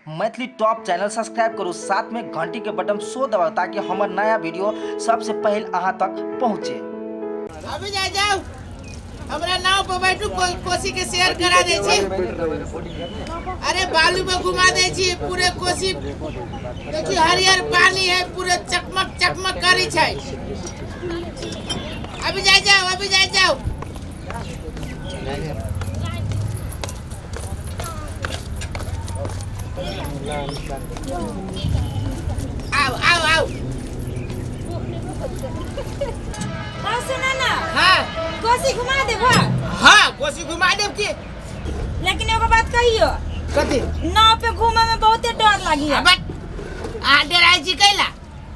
Maithili top channel subscribe करू, साथ में घंटी के बटन सो दबाउ ताकि हमर नया वीडियो सबसे पहले अहाँ तक पहुँचे। अभी जा जाओ, हमरा नाव पर बैठू, कोसी के शेयर करा दे छी। अरे बालू में घुमा दे छी पूरे कोसी। देखी हरियर पानी है, पूरे चकमक चकमक करी छै। अभी जा जाओ, अभी जा जाओ। आओ आओ आओ। हाँ सुना ना। हाँ। कोसी घुमा देबो? हाँ कोसी घुमा देब की। लेकिन एगो बात कहियो। कथी? नाव पे घूमे में बहुते डर लागी है। अब आ डराई छी कैला?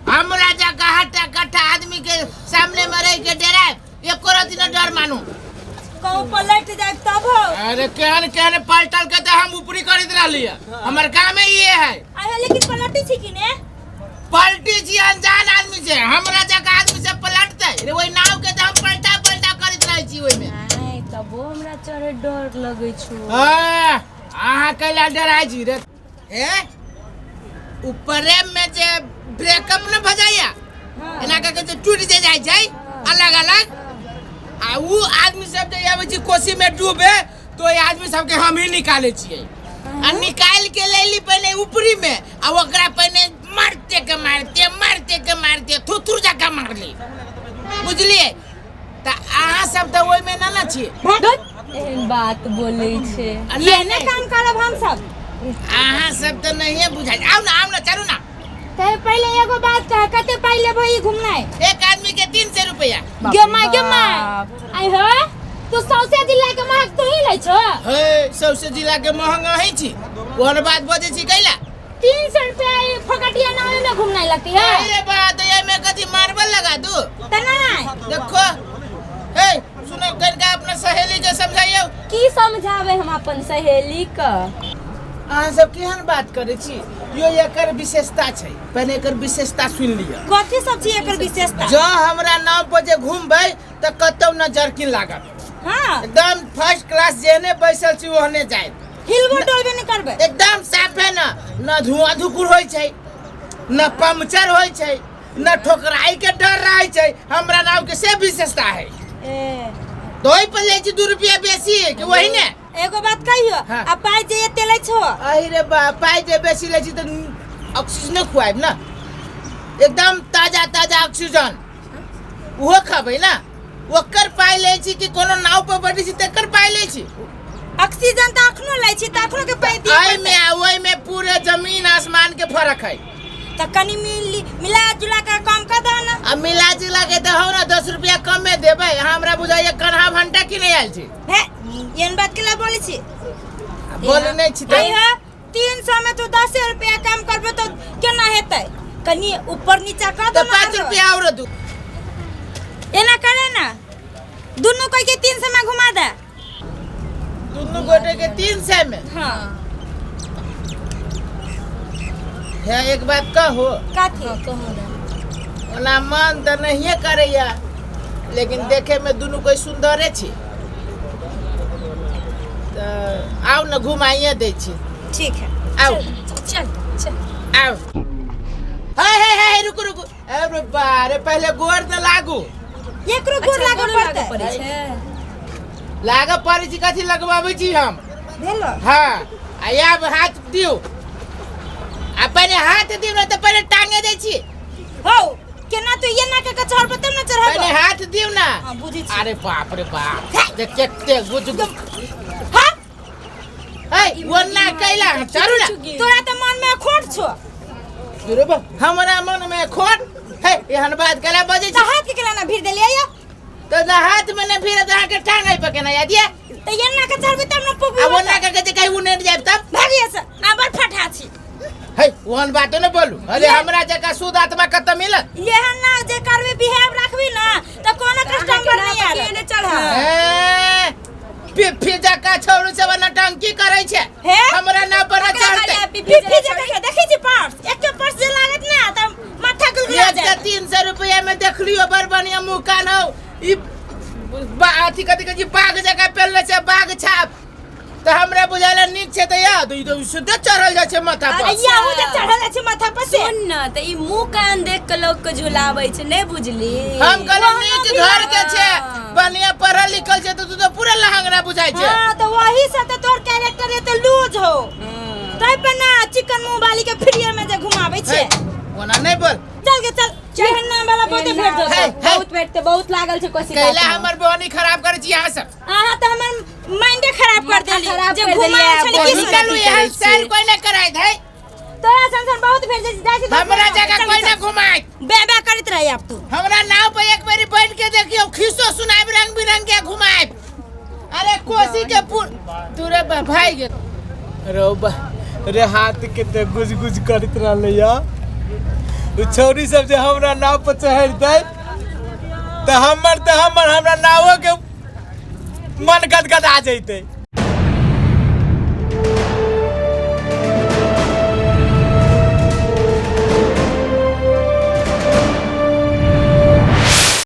हम राजा का हट्टा कट्टा आदमी के सामने में रह के डराए एको रति न डर मानू। कहूँ पलट जाए तब हो। अरे केहन केहन पलटल के तो हम ऊपरी करैत रहली है, हमर काम ही ये है। अरे लेकिन पलटी छी कि ने? पलटी छी अनजान आदमी से, हम राजा का आदमी से पलटते रे ओई नाव के तो हम पलटा पलटा करैत रहै छी ओई में। नहीं तबो हमरा चढ़े डर लगै छो। हां अहाँ कैला डराइ छी रे? ए ऊपरे में जे ब्रेकअप न भ जाइया एना के जे टूट जे जाइ छै अलग अलग, आ उ आदमी सब जे आबै छै कोसी में डूबे तो ये आदमी सब के हम ही निकाले छियै। आ निकाल के लेली पहले ऊपरी में आ ओकरा पहले मारते के मारते मारते के मारते थुथुर जका मारली, बुझलिए? त अहाँ सब त ओइ में ना ना छियै। एहन बात बोलै छै। आ ये नहीं, ने नहीं। काम करब हम सब। अहाँ सब त नहिए बुझाइ। आउ ना, आउ ना, चलू ना। ते पहले एगो बात कह, कते पाइ लेबो ई घुमनाइ? एक आदमी के 300 रुपया। गे my, गे my. I हो, तू सौसे जिला के महंग तू ही लै छो। हे सौसे जिला के महंग अहीं छी, ओहन बात बजै छी कैला? 300 रुपया ई फकटिया नाव में घुमनाइ लगती है। अरे बात ये में कथी मार्बल लगा दू? त नहीं। देखो हे सुनो, कनिका अपना सहेली के समझाइयो। की समझावे हम अपन सहेली के? अहाँ सब केहन बात करै छी? यो एकर विशेषता छै, पहले एकर विशेषता सुन लिअ। कथी सब छी एकर विशेषता? जँ हमरा नाव पर जे घुमबै तऽ कतौ न जर्किन लागत। हाँ। एकदम फर्स्ट क्लास जेहने बैसल छी ओहने जायत। हिलबो डोलबे नहीं करबै। एकदम साफ है ना, न धुआं धुकुर होइ छै, न पंक्चर होइ छै, न ठोकराई के डर रहै छै। हमरा नाव के से विशेषता है। ए। तो ओहि पर लै छी 2 रुपया बेसी कि वही ने? एगो बात कहियो, हाँ। आ पाइ जे एते लै छो? अहि रे बा, पाइ जे बेसी लै छी तऽ ऑक्सीजनो खुआएब ना, एकदम ताजा ताजा ऑक्सीजन ओहो खबै ना। ओकर पाइ लै छी कि कोनो नाव पर बैठै छी तकर पाइ लै छी? ऑक्सीजन तऽ अखनो लै छी तऽ अखनो के पाइ दिअ एहि में आ ओहि में पूरे जमीन आसमान के फर्क है। तऽ कनि मिला जुला के कम कर दह ना। आ मिला जुला के दहो ना, 10 रुपया कम में देबै। हमरा बुझाइए कन्हा भंटा की नहीं आयल छी। हे एहन बात केला बोलै छी? बोलै नहि छी तऽ। आई हा, 300 में तू 10 रुपया कम करबे तो केना हेतै? कनि ऊपर नीचा कर तऽ दो ना 5 आरो। रुपया और दू। एना करे ना, दुनू कोई के 300 में घुमा दे। दुनू गोटे के 300 में? हाँ। हे एक बात कहो। कथी? हाँ, कहू ना। ओना मन तऽ नहिए करैया, लेकिन देखे में दुनू कोई सुंदरे छी, तऽ आउ ने घुमाइए दै छी। ठीक है। आउ। चल, चल, चल। आउ। हे, हे, हे, रुकू, रुकू। अरे बा रे, पहले गोर तऽ लागू। एकरो गोर अच्छा, लागऽ गोरो लागऽ पड़तै। पड़ै छै। लागऽ पड़ै छै, कथी लगबाबै छी हम? भेलो? हाँ, आ आब हाथ दियौ। आ पहले हाथ दियौ ने तऽ पहले टांगे दै छी। हौ, केना तू एना के के चढ़बै तब ने चढ़बै। पहले हाथ दियौ ना। हाँ, बुझै छी। अरे बाप रे बाप, देख केते बुझ। हाँ? हे, ओना कैला चढ़ू ना। तोरा तऽ मन में खोट छो। अरे बा, हमरा मन में खोट? हे, एहन बात केला बजै छी? तऽ हाथ के केला ना भीड़ देलियै या? तऽ ना हाथ में ने भीड़, तऽ अहाँके टांग एहि पर केना याद ये? तऽ एना के चढ़बै तब ने पुगबै। आ ओना के जे कहीं उनेट जायब तब? भागिए से, आ बड़ फटा छी। हे, ओहन बातो ने बोलू। अरे हमरा जकाँ शुद्ध आत्मा कतऽ मिलत? एहन ना जे करबे बिहेव राखबी ना तऽ कोनो कस्टमर नहीं आयत। केने चढ़ा? ए, पिफ्फी जकाँ छौड़ी सब नटंकी करै छै। हे? हमरा ना पर ओकरा चढ़तै। कहलियै पिफ्फी पिफ्फी जकाँ जकाँ देखै छी पर्स, एकटा पर्स जे लागत ना तऽ माथा गुलगुला एक जायत। तऽ 300 रुपया में देखलियो बड़ बढ़िया मुँह कान हौ। ई अथी कथी कहै छी, बाघ जकाँ पेलने छै, बाघ छाप। तऽ हमरा बुझायल नील नीक छै तऽ या तऽ ई तऽ सीधे चढ़ल जाइ छै माथा पर। अरे याहू जे चढ़ल छै माथा पर से। सुन न, तऽ ई मुंह कान देख के लोग के झुलाबै छै, नहि बुझली? हम कहलियै नीक घर के छै, बढ़िया पढ़ल लिखल छै, तऽ तू तऽ पूरा लहंगना बुझाइ छै। हाँ तो वही से तो तोर कैरेक्टर एते लूज हो, तै पर ना चिकन मुंह वाली के फ्री में जे घुमाबै छै। हे, ओना नहि बोल। चल के चल, एहन नाम वाला बहुते भेट हे, जेतौ। हे। बहुत भेटते, बहुत लागल छै कोसी। कैला हमर बहनी खराब करै छी यहाँ सब? अहाँ तऽ हमर माइंडे खराब कर देली। खराब जे कर देली, घुमायल आब छलै की बहुत निकलू, अथी एहन करै छी। सैर कोई नहि कराय है। तोरा सन सन बहुत भेट जाइ छै। हमरा जगह कोई नहि घुमाय। बे बे करैत रही आब तू। हमरा नाव पे एक बेरी बैठ के देखियो, खिस्सो सुनाब, रंग बिरंग के घुमायब। अरे कोसी के पुल तूरे भाई गे रो बा रे, हाथ के ते गुज गुज करैत रहलै या। उ छौरी सब जे हमरा नाव पर चढ़तै तऽ हमर हमरा नावो के मन गदगदा जैतै।